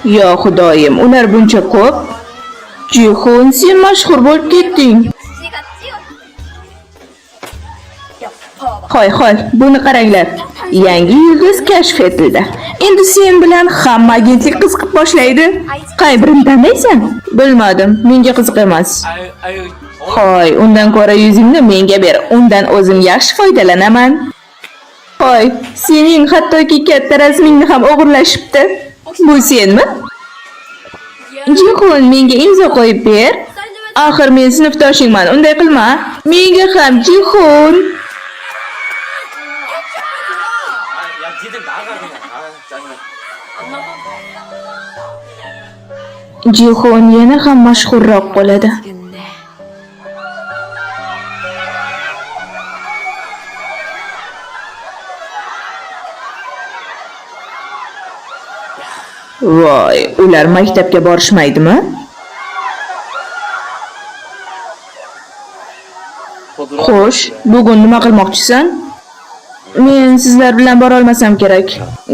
Yo xudoyim, ular buncha ko'p. Jihun, sen mashhur bo'lib ketding. Hoy, hoy, buni qaranglar. Yangi yulduz kashf etildi. Endi sen bilan hamma agentlik qiziqib boshlaydi. Qay birini tanlaysan? Bilmadim, menga qiziq emas. Hoy, undan ko'ra yuzingni menga ber. Undan o'zim yaxshi foydalanaman. Hoy, sening hattoki katta rasmingni ham o'g'irlashibdi. Bu senmi? Jihun, menga imzo qo'yib ber. Axir men sinfdoshingman, unday qilma. Menga ham Jihun. 야, 니들 나가 그냥. 아, 짜증나. Jihun yana ham mashhurroq bo'ladi. Voy, ular maktabga borishmaydimi? Xo'sh, bugun nima qilmoqchisan? Men sizlar bilan bora olmasam kerak.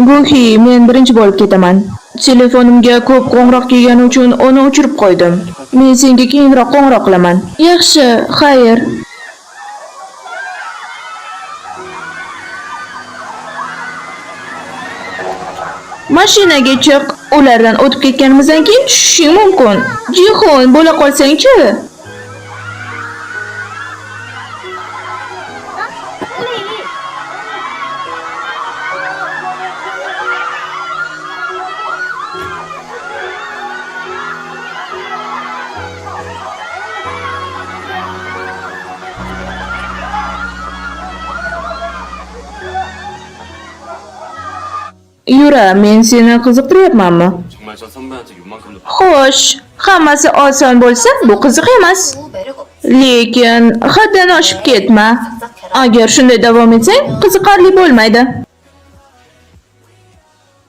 Guhi, men birinchi bo'lib ketaman. Telefonimga ko'p qo'ng'iroq kelgani uchun uni o'chirib qo'ydim. Men senga keyinroq qo'ng'iroq qilaman. Yaxshi, xayr. Mashinaga chiq. Ulardan o'tib ketganimizdan keyin tushishing mumkin. Jihon, bo'la qolsang-chi? Yura, men seni qiziqtiryapmanmi? 정말 전 선배한테 요만큼도 Xo'sh, hammasi oson bo'lsa, bu qiziq emas. Lekin haddan oshib ketma. Agar shunday davom etsang, qiziqarli bo'lmaydi.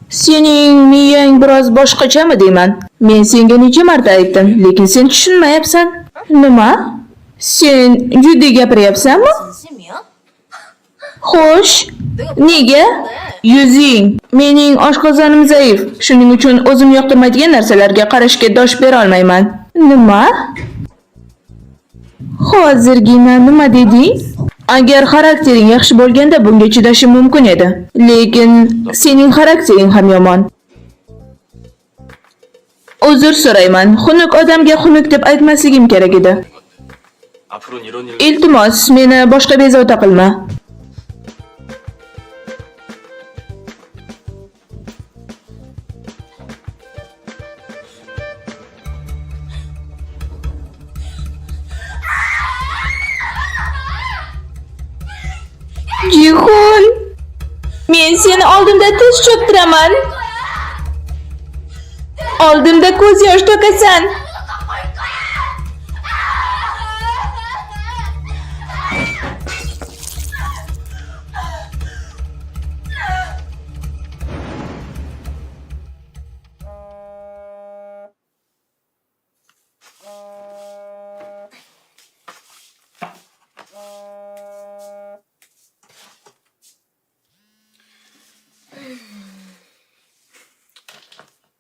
Sening miyang biroz boshqachami deyman. Men senga necha marta aytdim, lekin sen tushunmayapsan. Nima? Sen jiddiy gapiryapsanmi? 진심이야? Xo'sh, nega? Yuzing. Mening oshqozonim zaif. Shuning uchun o'zim yoqtirmaydigan narsalarga qarashga dosh bera olmayman. Nima? Hozirgina nima deding? Agar xaraktering yaxshi bo'lganda bunga chidashim mumkin edi. Lekin sening xaraktering ham yomon. Uzr so'rayman. Xunuk odamga xunuk deb aytmasligim kerak edi. 앞으로는 이런 일로 Iltimos, meni boshqa bezovta qilma. Jihun, men seni oldimda tiz cho'ktiraman. Oldimda ko'z yosh to'kasan.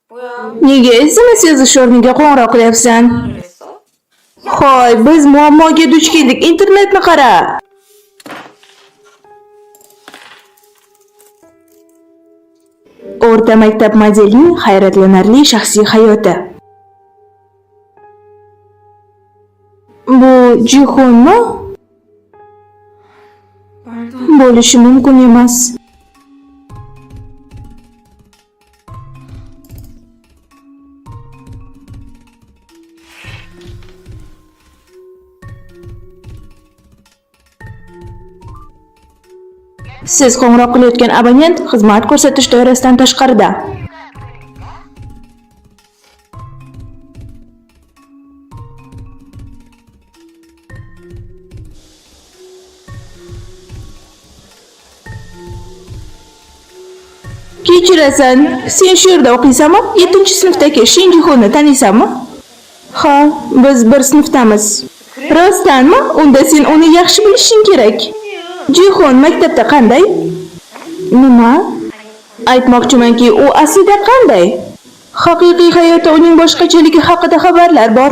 뭐야? Nega SMS yozish o'rniga qo'ng'iroq qilyapsan? 전화를 했어? Hoy, biz muammoga duch keldik. Internetni qara. O'rta maktab modelining hayratlanarli shaxsiy hayoti. Bu Jihunmi? 말도 안 Bo'lishi mumkin emas. Siz qo'ng'iroq qilayotgan abonent xizmat ko'rsatish doirasidan tashqarida. Kechirasan, sen shu yerda o'qiysanmi? 7-sinfdagi Shin Jihunni taniysanmi? Ha, biz bir sinfdamiz. Rostdanmi? Unda sen uni yaxshi bilishing kerak. Jihon maktabda qanday? Nima? Aytmoqchimanki, u aslida qanday? Haqiqiy hayotda uning boshqachaligi haqida xabarlar bor.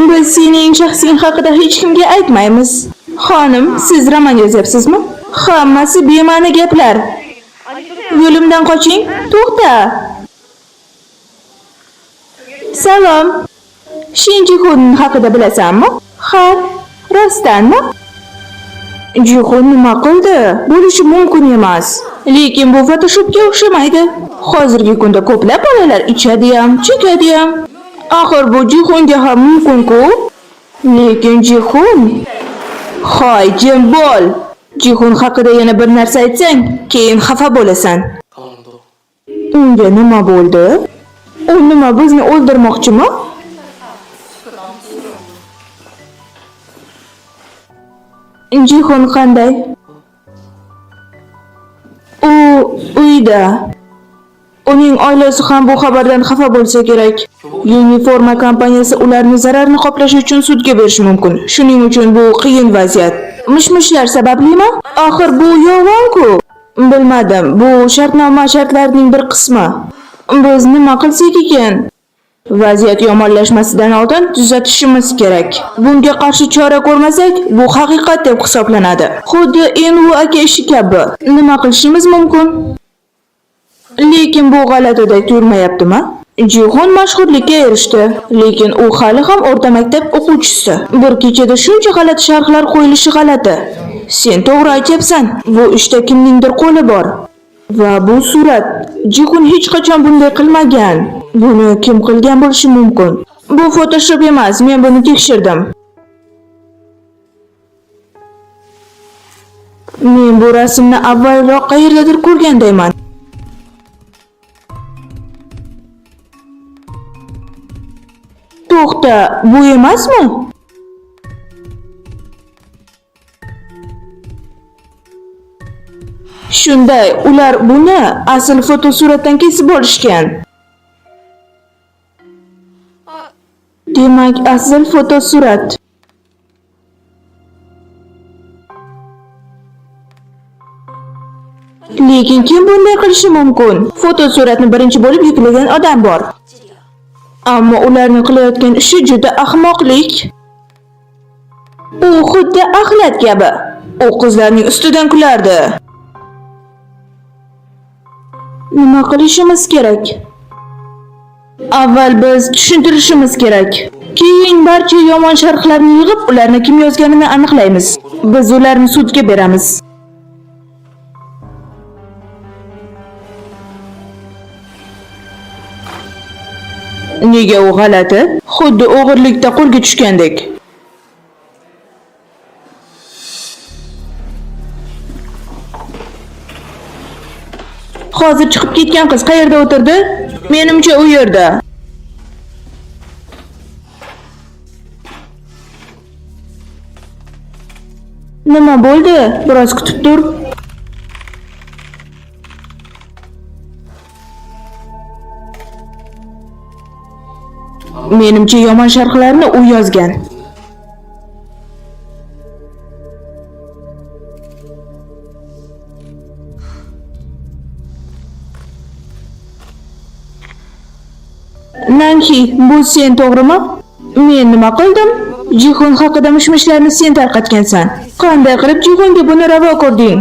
Biz sening shaxsing haqida hech kimga aytmaymiz. Xonim, siz roman yozyapsizmi? Hammasi bema'ni gaplar. Yo'limdan qoching. To'xta. Salom. Shin Jihun haqida bilasanmi? Ha, rostdanmi? Jihun nima qildi? Bo'lishi mumkin emas. Lekin bu Photoshopga o'xshamaydi. Hozirgi kunda ko'plab bolalar ichadi ham, chekadi ham. Axir bu Jihunga ham mumkin-ku. Lekin Jihun... Hoy, jim bo'l. Jihun haqida yana bir narsa aytsang, keyin xafa bo'lasan. 가만 안 둬. Unga nima bo'ldi? U nima bizni o'ldirmoqchimi? Jihun qanday? U uyda. Uning oilasi ham bu xabardan xafa bo'lsa kerak. Uniforma kompaniyasi ularni zararni qoplash uchun sudga berishi mumkin. Shuning uchun bu qiyin vaziyat. Mish-mishlar sabablimi? Axir bu yolg'on-ku. Bilmadim, bu shartnoma shartlarining bir qismi. Biz nima qilsak ekan? Vaziyat yomonlashmasidan oldin tuzatishimiz kerak. Bunga qarshi chora ko'rmasak, bu haqiqat deb hisoblanadi. Xuddi Envu aka ishi kabi. Nima qilishimiz mumkin? Lekin bu g'alatiday tuyulmayaptimi? Jihon mashhurlikka erishdi, lekin u hali ham o'rta maktab o'quvchisi. Bir kechada shuncha g'alati sharhlar qo'yilishi g'alati. Sen to'g'ri aytyapsan. Bu ishda kimningdir qo'li bor. Va bu surat Jihun hech qachon bunday qilmagan. Buni kim qilgan bo'lishi mumkin? Bu Photoshop emas, men buni tekshirdim. Men bu rasmni avvalroq qayerdadir ko'rgandayman. To'xta, bu emasmi? Shunday, ular buni asl fotosuratdan kesib olishgan. Demak, asl fotosurat. Lekin kim bunday qilishi mumkin? Fotosuratni birinchi bo'lib yuklagan odam bor. Ammo ularning qilayotgan ishi juda ahmoqlik. U xuddi axlat kabi. U qizlarning ustidan kulardi. Nima qilishimiz kerak? Avval biz tushuntirishimiz kerak. Keyin barcha yomon sharhlarni yig'ib, ularni kim yozganini aniqlaymiz. Biz ularni sudga beramiz. Nega u g'alati? Xuddi o'g'irlikda qo'lga tushgandek. Hozir chiqib ketgan qiz qayerda o'tirdi? Menimcha u yerda. Nima bo'ldi? Biroz kutib tur. Menimcha yomon sharhlarni u yozgan. Nanhi, bu sen to'g'rimi? Men nima qildim? Jihun haqida mish-mishlarni sen tarqatgansan. Qanday qilib Jihunga buni ravo ko'rding?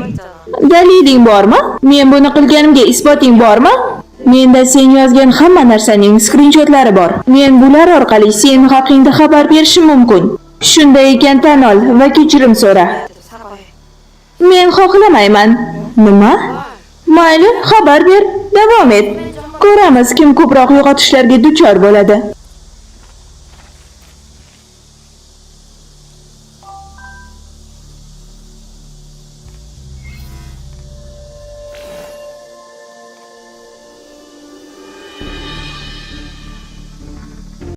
Daliling bormi? Men buni qilganimga isboting bormi? Menda sen yozgan hamma narsaning skrinshotlari bor. Men bular orqali sen haqingda xabar berishim mumkin. Shunday ekan tan ol va kechirim so'ra. Men xohlamayman. Nima? Mayli, xabar ber. Davom et. Ko'ramiz kim ko'proq yo'qotishlarga duchor bo'ladi.